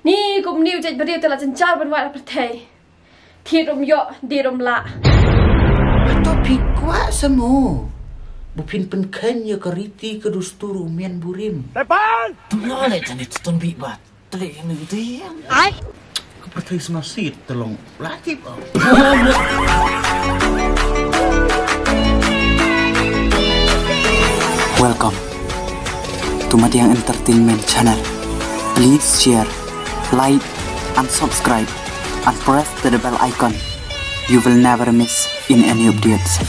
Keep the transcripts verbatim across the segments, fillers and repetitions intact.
Ni kumne u jait briew te la jynjar ban wad ha pyrthei. Thied um ïoh, died um lah. Hato phi kwah sa mo ba phin pynkheiñ ïa ka riti ka dustur u mian burim? Tepan! Tum ïoh leh jani tu ton bih bat. Tele ïa ni dei. Ai. Ka pyrthei sma sit te long la tip. Welcome to Madiang Entertainment Channel. Please share, like, and subscribe, and press the bell icon. You will never miss in any updates.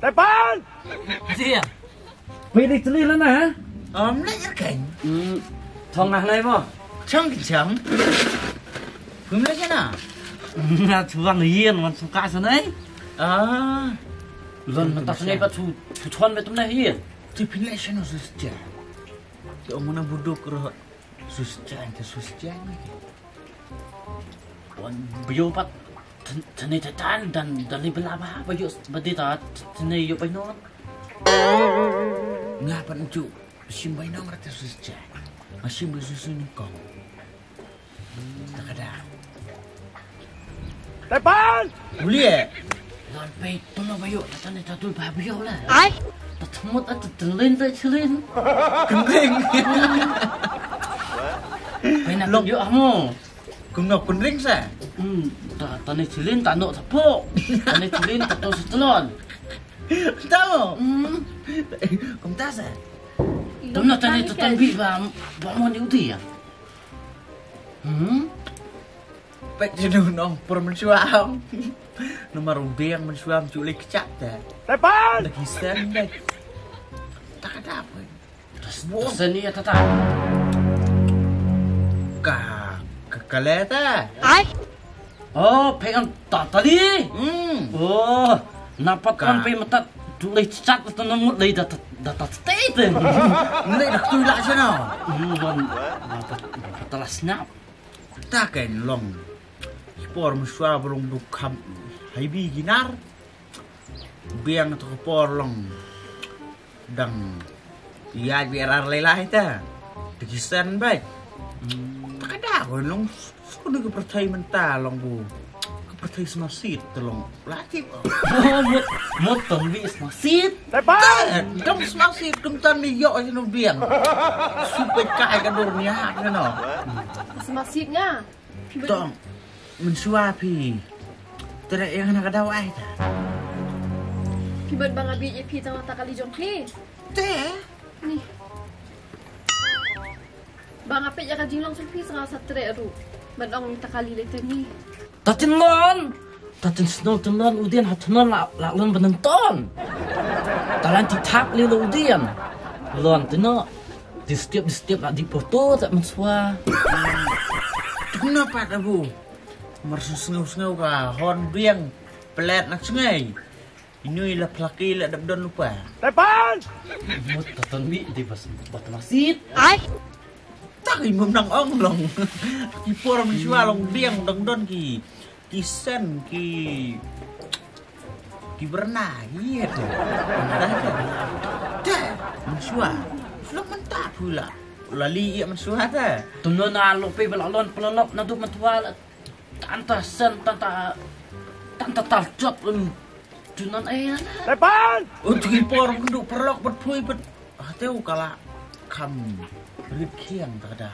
Tepan! Adia. Phi dei teli lana, ha? Om leh ïa keng. Hmm. Thong ah nai mo. Chang ki chang. Phi leh ïa na. Nga chuang ïen wan suka sanai. Ah. Lon mata sanai pat chu chu chuan me tum na hi. Ti phi leh sano sus ja. Ki ong na buduk ro. Sus ja, ente sus ja ni. Wan bio pat. Tene tatan dan dan ni bela ba ba yo ba di ta tene yo bai non. Nga pan ju sim bai non rata sus ja. Nga sim bai sus ni kong. Ta ka da. Tepan! Ulie. Don pei tolo ba yo tatan ni tatul ba bio la. Ai. Ta thamut at telen ta chelen. Keng keng. Bai na yo amo. Kum nok pynring sa. Hmm, ta tane chilin ta nok sapo. Tane chilin ta to setelon. Tamo. Hmm. Kum ta sa. Tum nok tane to tan bi ba ba mo ni uti ya. Hmm. Pek jenuh nong por mensuam. Nomor ubiang mensuam chuli kecap ta. Tepan. Lagi sen deh. Tak ada apa. Seni ya tata. Ka ka kaleta. Ai. Oh, pengen tata di. Hmm. Oh, napat kan pe matat dulai cat tu nang mut dai data data state. Ngai dak tu lah sana. Hmm, wan napat talas nyap. Ta ken long. Por mesua belum dukam. Hai bi ginar. Biang to ka por long. Dang ïa bi rar lai lai ta. Te ki sen bai. Ta ka da ko long. Sku ni ka pyrthei mynta long bu. Ka pyrthei sma sit te long. La tip. Mut mut ton bi sma sit. Dang sma sit kum tan ni yo sinu biang. Su pe kai ka dur nya no. Sma sit nga. Tong. Mensuwa phi. Tere yang na ka daw ai ta. Phi ban bang abi ïa phi tang ta kali jong phi. Te. Ni. Bang apet ïa ka jinglong jong phi sa nga sa tere ru. Ban ong ta kali le te ni. Ta tin lon. Ta tin sno tin lon u dien ha tin lon la la lon ban ton. Ta lan ti thak le lo u dien. Lon tin no. Distep distep la di poto ta mensuwa. Tuna pat abu. Mar sngew sngew ka hon biang pelet nak sngai. Inui la phlaki la dap don lupa. Tepan! Mut ta ton bi di bas bat masit. Ai. Tak i mum nang ong long. Ki por mensuwa long biang dang don ki ki sen ki ki berna ki tu. Dah tu. Dah mensuwa. Long mentap pula. Lali ïa mensuwa ta. Tumno na lo pe bela lon pelolok na tu mensuwa la. Tanta sen tanta tanta tal jot un tunan eh. Tepan! Untuk ipor untuk perlok bet pui bet. Hateu kala kam rit khiang ta da.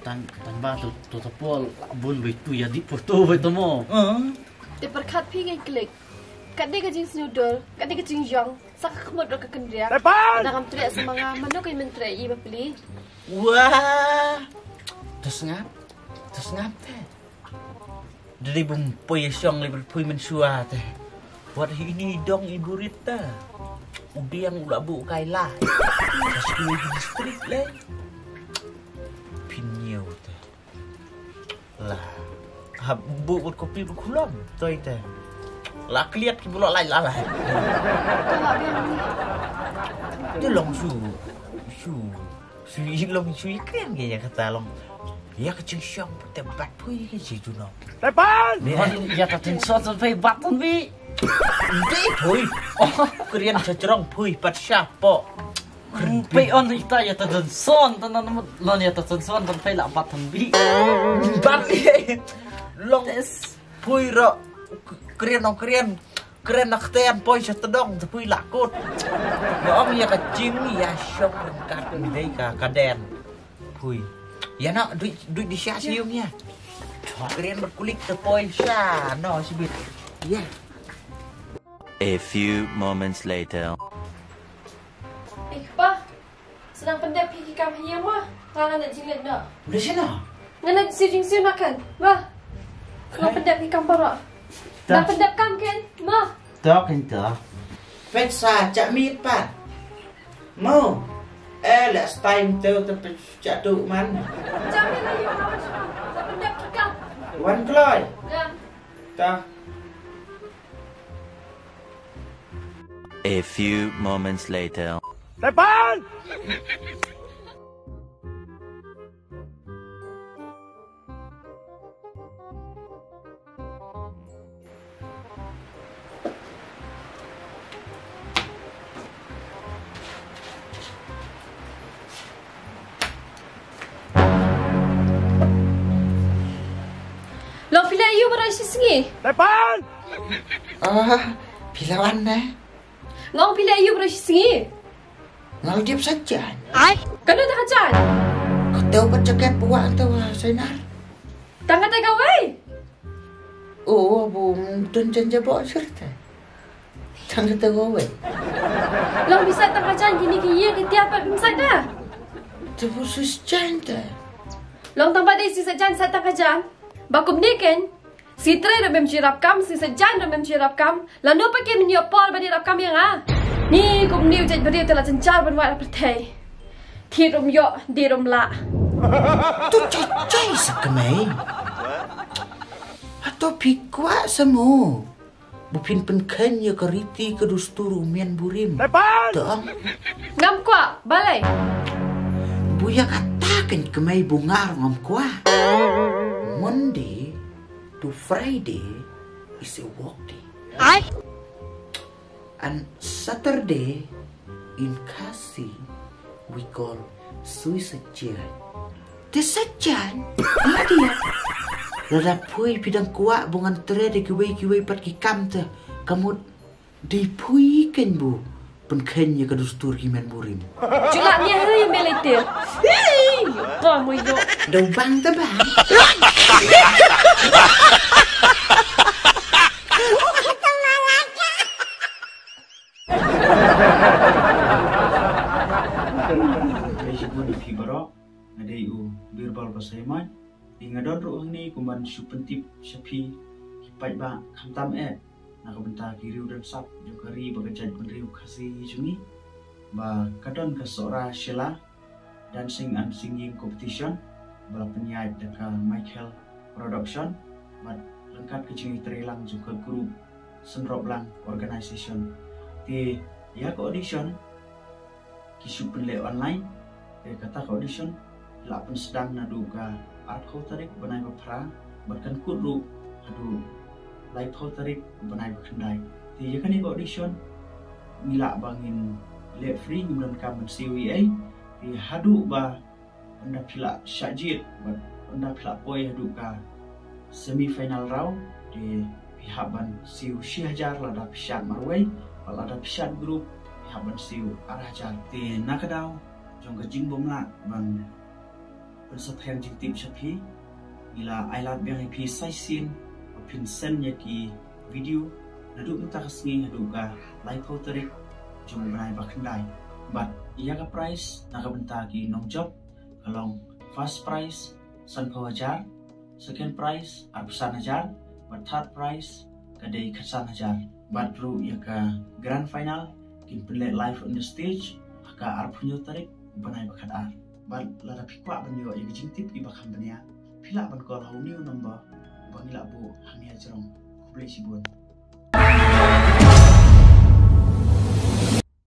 Tan tan ba tu tu tepol bun bai tu ya di poto bai temo. Te perkhat phi ngai klik. Kat dei ka jingsnewdor, kat dei ka jingjong, sa ka khmut ro ka kendriak. Tepan! Na kam trek sama nga mano ka mentret i bapli. Wah. Terus ngap? Terus ngap te? Dei bum poi shong le pui mensuwa te. Wat hi ini dong i burit ta. U biang u la bu kai la. Sa skul i distrik le. Pin ñiew te. La. Ha bu wat kopi bu kulom. Toi te. La kliat ki bu lo lai la lai. Te long su. Su. Shu i long shu i kren ke ya kata long. Ya ka ching shong te bat pui ke si tu no. Tepan! Wan ya ta tin sot san fei bat tan bi. Dei pui. Kren sha jrong phui pat sha poh. Pei on ita ïa ta Johnson, ta nan mut lon ïa ta Johnson, ta pei la bat than bi. Bat ye. Long phui ro. Kren ong kren. Kren nak ten poi sha tdong ta phui la kut. Ong ïa ka jing ïa shok ryngkat ni dei ka kaden. Phui. Ïa no, duit, duit di sha siung ïa. Kren berkulik te poi sha no sibit. Ïa. A few moments later. Eh, pa. Sdang pyndep phi ki kam hi ïa ma. Nga ngan da jingleit noh. Udah sini. Ngan da siew jingsiew na kan. Ma. Sdang pyndep ki kam baroh. Da pyndep kam kan. Ma. Tok kan tok. Pet sa chak mit pa. Mo. Eh, last time tu tu chak tu man. Chak mit lagi ma. Sdang pyndep ki kam. Wan kloi. Ya. Ta. A few moments later. Tepan! Long phi la ïoh baroh shi sngi? Tepan! Ah, phi la wan ne? Long phi la ïoh baroh shi sngi? Ngal dip sa jan. Ai, ka nu ta ka jan. Ka teu ka jaket buah teu sainar. Tang ka tega wei. Oh, bu tun jan jabo sirte. Tang ka tega wei. Long bisa tang ka jan kini ki ye ki tiap pat bim sa da. Tebu sus jan te. Long tang ba dei si sa jan sa tang ka jan. Ba kum ni ken. Si trei ruh mem chi rap kam, si sa jan ruh mem chi rap kam. Lano pa ke men ïoh por ba dei rap kam ïa nga. Ni kum ni u jait bari te la jan jar ban wai rap pyrthei. Thi rum ïoh, di rum la. Tu chai chai sa kemei. Ato phi kwah sa mo. Bu phin pynkhen ïa ka riti ka dustur u mian burim. Tepan! Tong. Ngam kwah, balei? Bu ïa kata kan kemei bu ngar ngam kwah. Monday to Friday is a work day. Ai. And Saturday in Khasi we call sui sajan. Te sajan? Adia. Lada phui pidang kwah bu ngan tre de kiwei kiwei pat ki kam te. Kamut di phui ken bu. Pynkhen ïa ka dustur ki men burim. Chula nia hei melete. Hei, pa mo yo. Dau bang te bang. Phi baroh, nga dei u Birbal Basaiman. Nga don ruh hangne kumban shu pyntip sha phi ki paidbah khamtam eh na ka bynta ki riew dang sap jong ka ri bad ka jaitbynriew Khasi jong ngi. Ba ka don ka Sohra Shella Dancing and Singing Competition ba la pynïaid da ka Michael Production bad ryngkat ka jingïatreilang jong ka group Synroplang Organization. Te ïa ka audition ki shu pynleh online. Te kata ka audition la pynsdang naduh ka arphew tarik bnai ba phra bad kan kut ruh haduh laiphew tarik bnai ba khyndai. Te ïa kane ka audition ngi lah ba ngin leh free, ngim donkam ban siew ei ei. Te haduh ba ynda phi la shah jied bad ynda phi la poi haduh ka semi final round, te phi hap ban siew shi hajar lada phi shad marwei bad lada phi shad group phi hap ban siew ar hajar. Te na ka daw jong ka jingbymlah ban pynsatheng jingtip sha phi, ngi la ailad biang ïa phi sa shisien ba phin send ïa ki video naduh mynta ka sngi haduh ka laiphew tarik jong u bnai ba khyndai. Bad ïa ka prize na ka bynta ki nongjop ka long first prize sanphew hajar, second prize arphew san hajar, bad third prize ka dei khatsan hajar. Bad ruh ïa ka grand final kin pynleh live on the stage ha ka arphew hynñiew tarik bnai ba khatar. Bad lada phi kwah ban ïoh ïa ka jingtip kiba kham bniah, phi lah ban call ha une u number uba ngi lah buh hangne ha jrong. Khublei shibun.